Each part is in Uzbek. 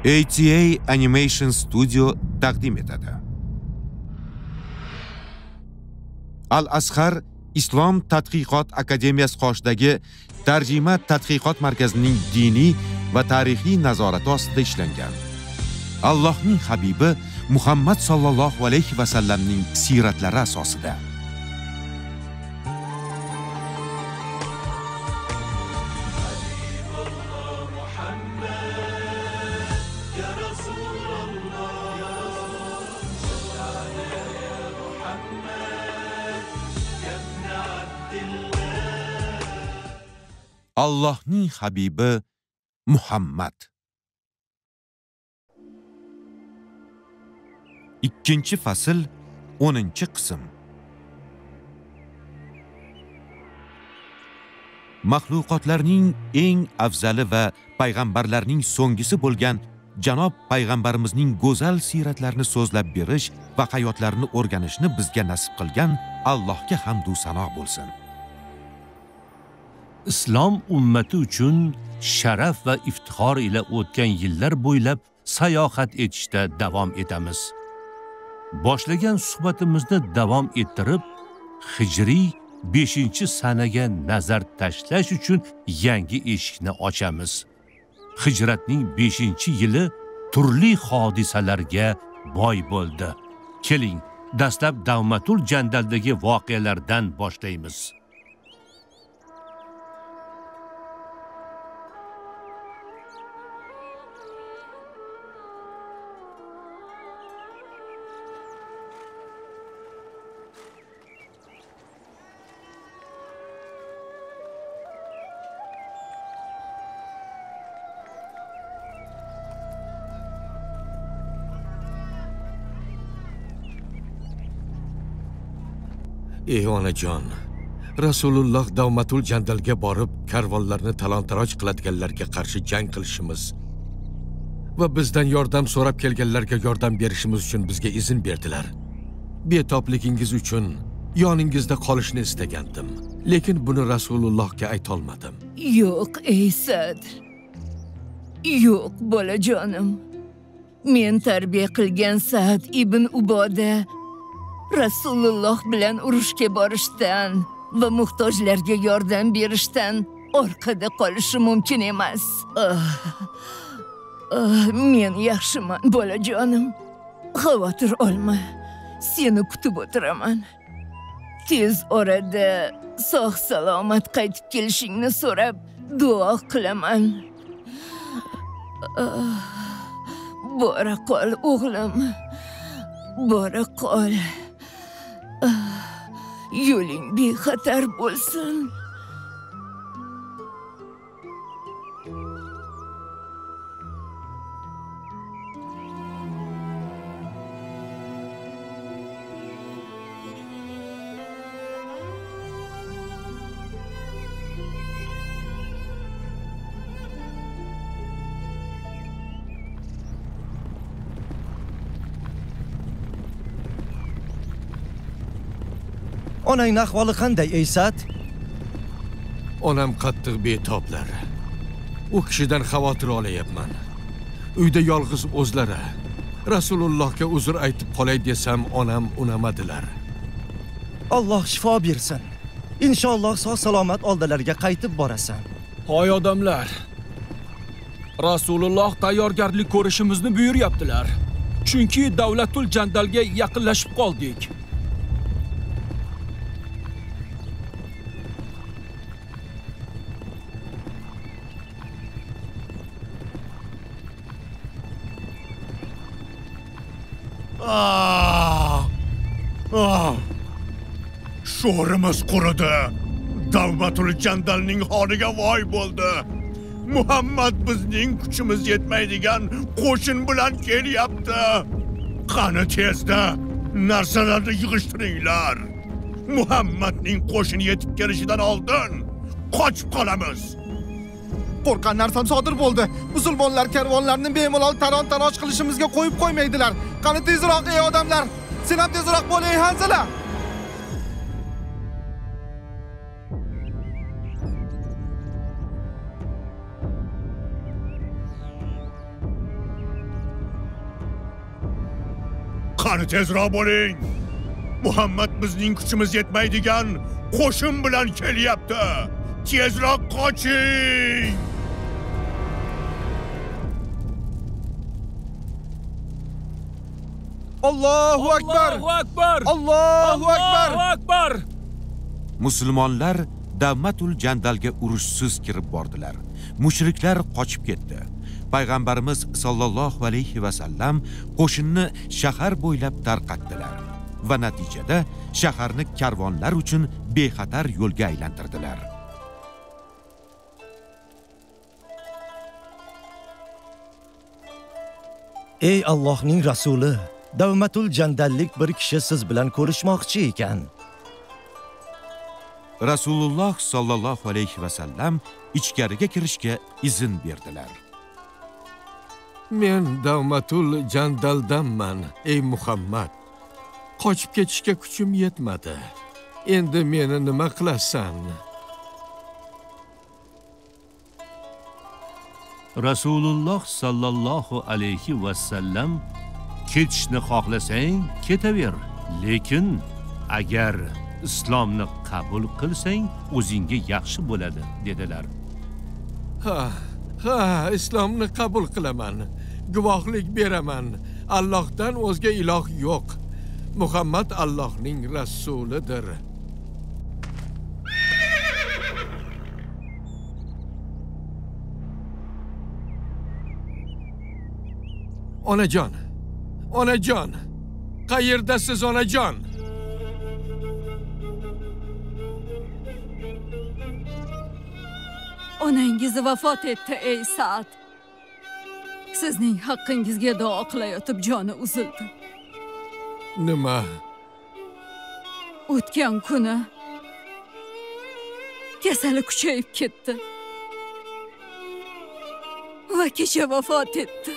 ATA Animation Studio taqdim etadi. Al-Azhar Islom Tadqiqot Akademiyasi qoshidagi Tarjima Tadqiqot Markazining diniy va tarixiy nazorati ostida ishlangan. Allohning habibi Muhammad sallallohu alayhi va sallamning siratlari asosida. Allohning habibi Muhammad. 2-fasl, 10-qism. Maxluqotlarning eng afzali va payg'ambarlarning so'nggisi bo'lgan janob payg'ambarimizning go'zal siyratlarini so'zlab berish va hayotlarini o'rganishni bizga nasib qilgan Allohga hamd va sano bo'lsin. Islom ummati uchun sharaf va iftixor ila o'tgan yillar bo'ylab sayohat etishda davom etamiz. Boshlagan suhbatimizni davom ettirib, hijriy 5-sanaga nazar tashlash uchun yangi eshikni ochamiz. Hijratning 5-yili turli hodisalarga boy bo'ldi. Keling, dastlab Davmatul Jandaldagi voqealardan boshlaymiz. Ey onajon, Rasululloh Davmatul Jandalga borib, karvonlarni talon-taroj qiladiganlarga qarshi jang qilishimiz va bizdan yordam so'rab kelganlarga yordam berishimiz uchun bizga izn berdilar. Betobligingiz uchun yoningizda qolishni istagandim, lekin buni Rasulullohga aytolmadim. Yo'q, ey Sad. Yo'q, bolajonim. Men tarbiya qilgan Sad ibn Uboda Rasululloh bilan urushga borishdan va muhtojlarga yordam berishdan orqada qolishi mumkin emas. Men yaxshiman, bolajonim. Xavotir olma. Seni kutib o'tiraman. Tez orada sog' salomat qaytib kelishingni so'rab duo qilaman. Bora qol, o'g'lim. Bora qol. Yo'ling bexatar bo'lsin. Onangning ahvoli qanday, ey Sad? Onam qattiq betoblar. U kishidan xavotir olayapman. Uyda yolg'iz o'zlari. Rasulullohga uzr aytib qolay desam, onam unamadilar. Alloh shifo bersin. Inshaalloh sog' salomat oldilariga qaytib borasan. Hoy odamlar. Rasululloh tayyorgarlik ko'rishimizni buyuryaptilar. Chunki Davlatul Jandalga yaqinlashib qoldik. Sho'rimiz quridi. Davmatul Jandalning holiga voy bo'ldi. Muhammad bizning kuchimiz yetmaydigan qo'shin bilan kelyapti. Qani tezda narsalarni yig'ishtiringlar. Muhammadning qo'shini yetib kelishidan oldin qochib qolamiz. Qo'rqqan narsam sodir bo'ldi. Musulmonlar karvonlarni bemalol talon-taroj qilishimizga qo'yib qo'ymaydilar. Qani tezroq ey odamlar! Sen ham tezroq bo'l ey Hanzala! Qani tezroq bo'ling. Muhammad bizning kuchimiz yetmaydigan qo'shin bilan kelyapti. Tezroq qoching! Allohu akbar! Allohu akbar! Allohu akbar! Allohu akbar! Musulmonlar Davmatul Jandalga urushsiz kirib bordilar. Mushriklar qochib ketdi. Payg'ambarimiz sollallohu alayhi va sallam qo'shinni shahar bo'ylab tarqatdilar va natijada shaharni karvonlar uchun bexatar yo'lga aylantirdilar. Ey Allohning rasuli, Davmatul Jandallik bir kishi siz bilan ko'rishmoqchi ekan. Rasululloh sollallohu alayhi va sallam ichkariga kirishga izn berdilar. Men Davmatul Jandaldanman, ey Muhammad. Qochib ketishga kuchim yetmadi. Endi meni nima qilasan? Rasululloh sallallohu alayhi va sallam ketishni xohlasang ketaver, lekin agar islomni qabul qilsang o'zingga yaxshi bo'ladi dedilar. Ha, ha, islomni qabul qilaman. Guvohlik beraman. Allohdan o'zga iloh yo'q. Muhammad Allohning rasulidir. Onajon, onajon, qayerdasiz onajon? Onangiz vafot etdi, ey Sa'd. Sizning haqqingizga duo qilayotib joni uzildi. Nima? O'tgan kuni kasali kuchayib ketdi va kecha vafot etdi.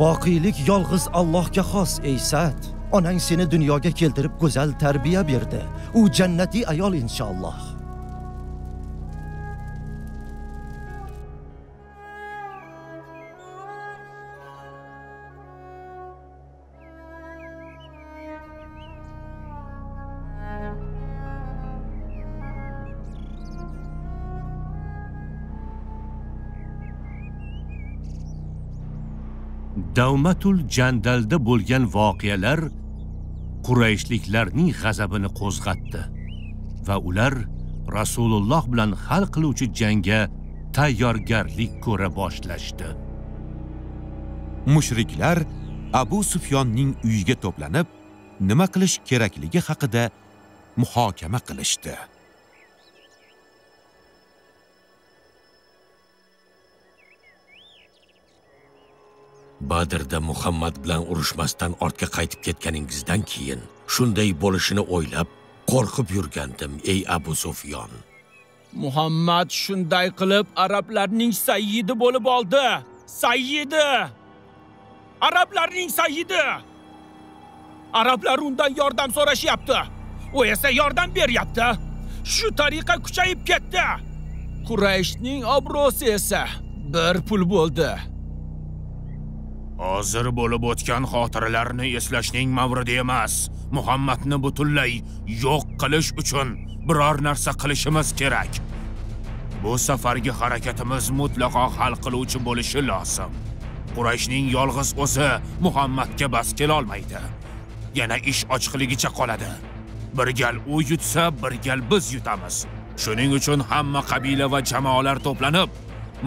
Boqiylik yolg'iz Allohga xos, ey Sa'd. Onang seni dunyoga keltirib go'zal tarbiya berdi. U jannatiy ayol inshaalloh. Davmatul Jandalda bo'lgan voqealar Qurayshliklarning g'azabini qo'zg'atdi va ular Rasululloh bilan hal qiluvchi jangga tayyorgarlik ko'ra boshlashdi. Mushriklar Abu Sufyonning uyiga to'planib, nima qilish kerakligi haqida muhokama qilishdi. Badrda Muhammad bilan urushmasdan ortga qaytib ketganingizdan keyin shunday bo'lishini o'ylab qo'rqib yurgandim, ey Abu Sufyon. Muhammad shunday qilib arablarning sayyidi bo'lib oldi. Sayyidi! Arablarning sayyidi! Arablar undan yordam so'rashyapti. U esa yordam beryapti. Shu tariqa kuchayib ketdi. Qurayshning obro'si esa bir pul bo'ldi. Hozir bo'lib o'tgan xotiralarni eslashning mavridi emas. Muhammadni butunlay yo'q qilish uchun biror narsa qilishimiz kerak. Bu safargi harakatimiz mutlaqo hal qiluvchi bo'lishi lozim. Qurayshning yolg'iz o'zi Muhammadga bas kela olmaydi. Yana ish ochiqligicha qoladi. Bir gal u yutsa, bir gal biz yutamiz. Shuning uchun hamma qabila va jamoalar to'planib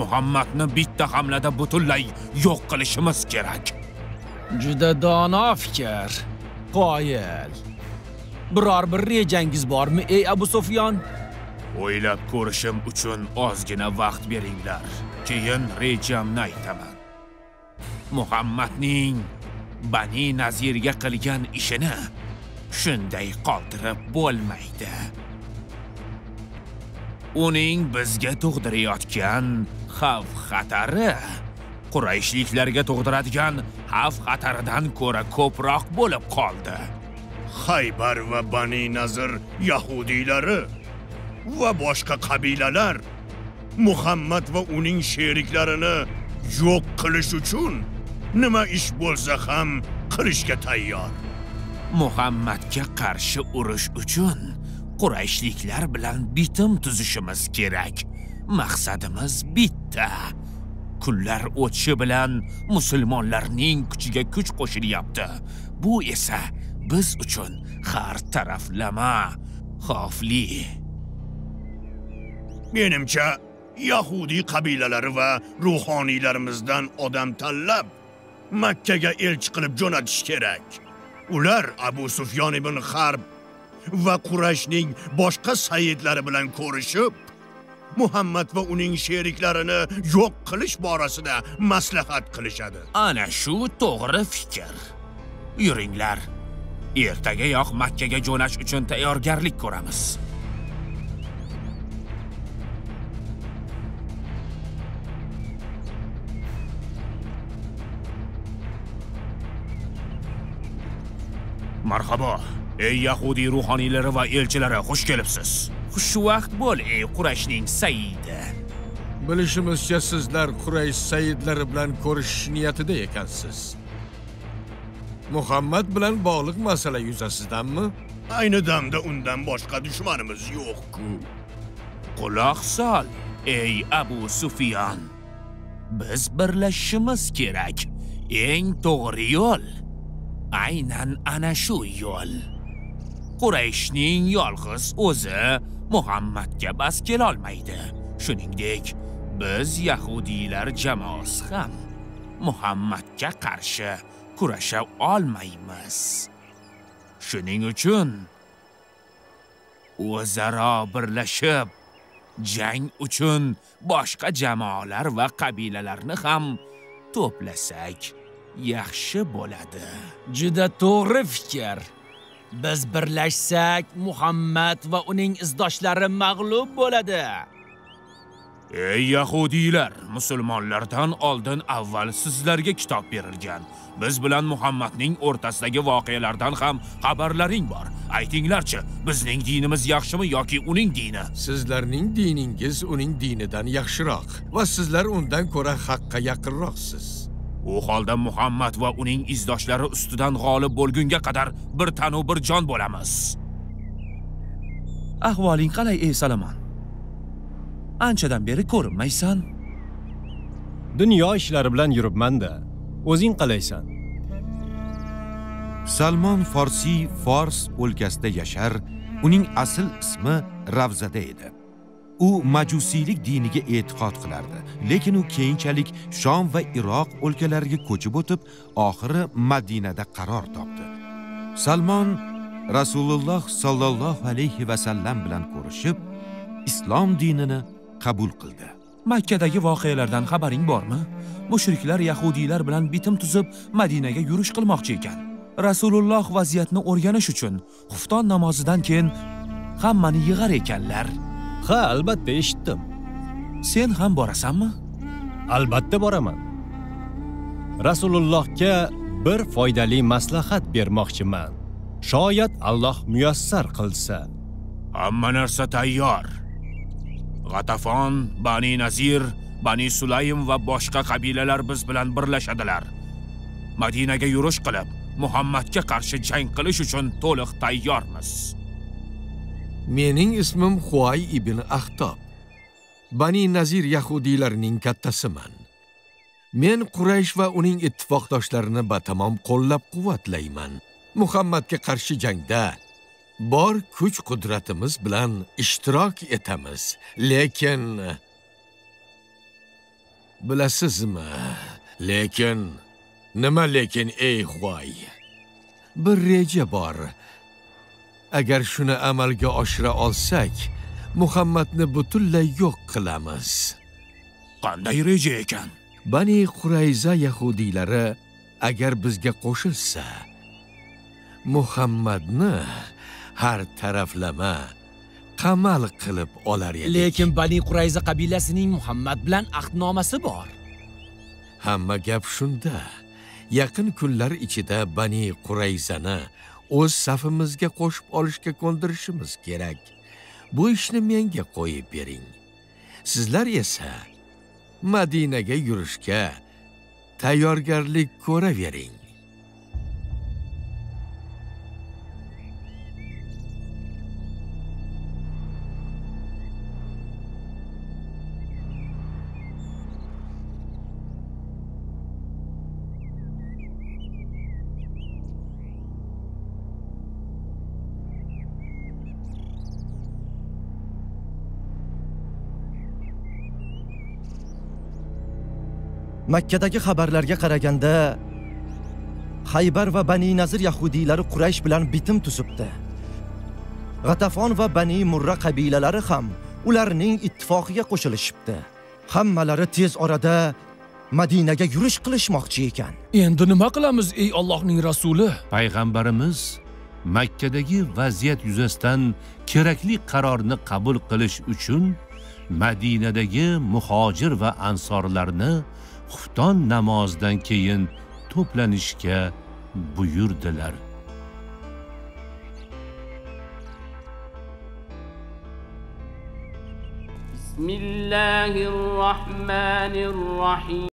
Muhammadni bitta hamlada butunlay yo'q qilishimiz kerak. Juda dono fikr. Qoyil. Biror bir rejangiz bormi, ey Abu Sufyon? O'ylab ko'rishim uchun ozgina vaqt beringlar. Keyin rejamni aytaman. Muhammadning Bani Nazirga qilgan ishini shunday qoldirib bo'lmaydi. Uning bizga tug'dirayotgan xavf-xatari Qurayshliklarga tug'diradigan xavf-xataridan ko'ra ko'proq bo'lib qoldi. Xaybar va Bani Nazir yahudiylari va boshqa qabilalar Muhammad va uning sheriklarini yo'q qilish uchun nima ish bo'lsa ham qilishga tayyor. Muhammadga qarshi urush uchun Qurayshliklar bilan bitim tuzishimiz kerak. Maqsadimiz bitta. Kunlar o'tishi bilan musulmonlarning kuchiga kuch qo'shilyapti. Bu esa biz uchun har taraflama xavfli. Menimcha, Yahudiy qabilalari va ruhoniylarimizdan odam tanlab Makkaga elchi qilib jo'natish kerak. Ular Abu Sufyon ibn Harb va Qurayshning boshqa sayyidlari bilan ko'rishib, Muhammad va uning sheriklarini yo'q qilish borasida maslahat qilishadi. Ana shu to'g'ri fikr. Yuringlar. Ertagayoq Makkaga jo'nash uchun tayyorgarlik ko'ramiz. Marhabo, ey Yahudiy ruhoniylari va elchilari, xush kelibsiz. Xushvaqt bo'l, ey Qurayshning sayyidi. Bilishimizcha, sizlar Quraysh sayyidlari bilan ko'rishish niyatida ekansiz. Muhammad bilan bog'liq masala yuzasidanmi? Ayni damda undan boshqa dushmanimiz yo'q-ku. Quloq sol, ey Abu Sufyon. Biz birlashishimiz kerak. Eng to'g'ri yo'l aynan ana shu yo'l. Qurayshning yolg'iz o'zi Muhammadga bas kela olmaydi. Shuningdek, biz yahudiylar jamoasi ham Muhammadga qarshi kurasha olmaymiz. Shuning uchun o'zaro birlashib, jang uchun boshqa jamoalar va qabilalarni ham to'plasak yaxshi bo'ladi. Juda to'g'ri fikr. Biz birlashsak, Muhammad va uning izdoshlari mag'lub bo'ladi. Ey yahudiylar, musulmonlardan oldin avval sizlarga kitob berilgan. Biz bilan Muhammadning o'rtasidagi voqealardan ham xabarlaring bor. Aytinglarchi, bizning dinimiz yaxshimi yoki uning dini? Sizlarning diningiz uning dinidan yaxshiroq va sizlar undan ko'ra haqqa yaqinroqsiz. U holda Muhammad va uning izdoshlari ustidan g'olib bo'lgunga qadar bir tanu bir jon bo'lamiz. Ahvoling qalay, ey Salomon? Anchadan beri ko'rinmaysan. Dunyo ishlari bilan yuribman-da. O'zing qalaysan? Salmon Farsiy Fors o'lkasida yashar, uning asl ismi Ravzada edi. U majusiylik diniga e'tiqod qilardi, lekin u keyinchalik Shom va Iroq o'lkalariga ko'chib o'tib, oxiri Madinada qaror topdi. Salmon Rasululloh sallallohu alayhi va sallam bilan ko'rishib, islom dinini qabul qildi. Makkadagi voqealardan xabaring bormi? Mushriklar yahudiylar bilan bitim tuzib, Madinaga yurish qilmoqchi ekan. Rasululloh vaziyatni o'rganish uchun xufton namozidan keyin hammani yig'ar ekanlar. Ha, albatta eshitdim. Sen ham borasanmi? Albatta boraman. Rasulullohga bir foydali maslahat bermoqchiman. Shoyat Alloh muyassar qilsa. Hamma narsa tayyor. G'atafon, Bani Nazir, Bani Sulaym va boshqa qabilalar biz bilan birlashadilar. Madinaga yurish qilib, Muhammadga qarshi jang qilish uchun to'liq tayyormiz. Mening ismim Huay ibn Axtob. Bani Nazir yahudiylarining kattasiman. Men Quraysh va uning ittifoqdoshlarini batamom qo'llab-quvvatlayman. Muhammadga qarshi jangda bor kuch-qudratimiz bilan ishtirok etamiz. Lekin bilasizmi? Lekin nima lekin ey Huay? Bir reja bor. Agar shuni amalga oshira olsak, Muhammadni butunlay yo'q qilamiz. Qanday reja ekan? Bani Qurayza yahudiylari agar bizga qo'shilsa, Muhammadni har taraflama qamal qilib olar edik. Lekin Bani Qurayza qabilasining Muhammad bilan ahdnomasi bor. Hamma gap shunda. Yaqin kunlar ichida Bani Qurayzani o'z safimizga qo'shib olishga ko'ndirishimiz kerak. Bu ishni menga qo'yib bering. Sizlar esa Madinaga yurishga tayyorgarlik ko'ravering. Makkadagi xabarlarga qaraganda Haybar va Bani Nazir yahudiylari Quraysh bilan bitim tuzibdi. G'atafon va Bani Murra qabilalari ham ularning ittifoqiga qo'shilishibdi. Hammalari tez orada Madinaga yurish qilishmoqchi ekan. Endi nima qilamiz ey Allohning rasuli? Payg'ambarimiz Makkadagi vaziyat yuzasidan kerakli qarorni qabul qilish uchun Madinadagi muhojir va ansorlarni xufton namozidan keyin to'planishga buyurdilar. Bismillahirrohmanirrohim.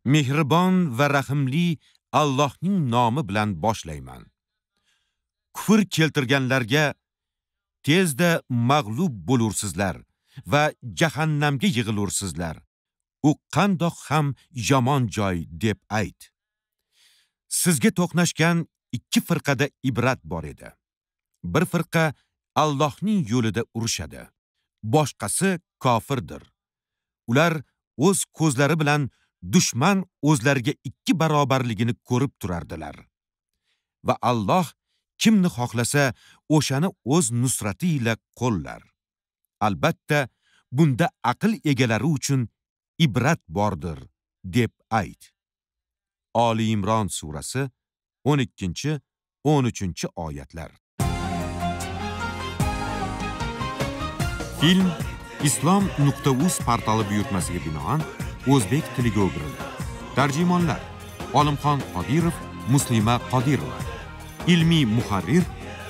Mehribon va rahimli Allohning nomi bilan boshlayman. Kufr keltirganlarga tezda mag'lub bo'lursizlar va jahannamga yig'ilursizlar. U qandoq ham yomon joy deb ayt. Sizga to'qnashgan ikki firqada ibrat bor edi. Bir firqa Allohning yo'lida urushadi, boshqasi kofirdir. Ular o'z ko'zlari bilan dushman o'zlariga ikki barobarligini ko'rib turardilar. Va Alloh kimni xohlasa o'shani o'z nusrati ila qo'llar. Albatta, bunda aql egalari uchun ibrat bordir deb ayt. Oli Imron surasi 12-13 oyatlar. Film islom.uz portali buyurtmasiga binoan o'zbek tiliga o'girildi. Tarjimonlar: Olimxon Qodirov, Muslima Qodirova. Ilmiy muharrir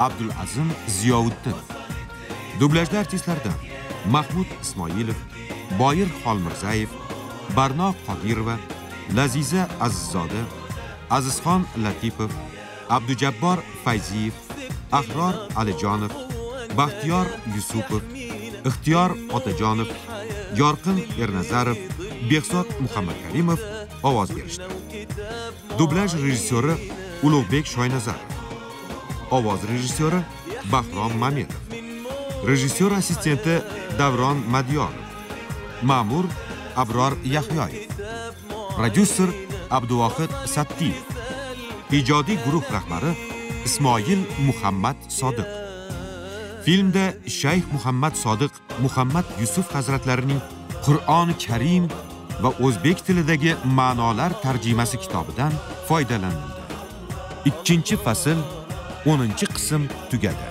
Abdulazim Ziyovuddin. Dublyajda artistlardan Mahmud Ismoilov, Boyir Xolmirzayev, Barno Qodirova, Laziza Azizzoda, Azizxon Latipov, Abdujabbor Fayziyev, Ahror Alijonov, Baxtiyor Yusupov, Ixtiyor Otajonov, Yorqin Ernazarov, Behzod Muhammadkarimov ovoz berishdi. Dublyaj rejissyori Ulug'bek Shoynazarov. Ovoz rejissyori Bahrom Mamedov. Rejissyor assistenti Davron Madiyorov. Ma'mur Abror Yahyoyev. Prodyuser Abduvohid Sattiyev. Ijodiy guruh rahbari Ismoil Muhammad Sodiq. Filmda Shayx Muhammad Sodiq Muhammad Yusuf hazratlarining Qur'oni Karim va o'zbek tilidagi ma'nolar tarjimasi kitobidan foydalanildi. 2-fasl 10-qism tugadi.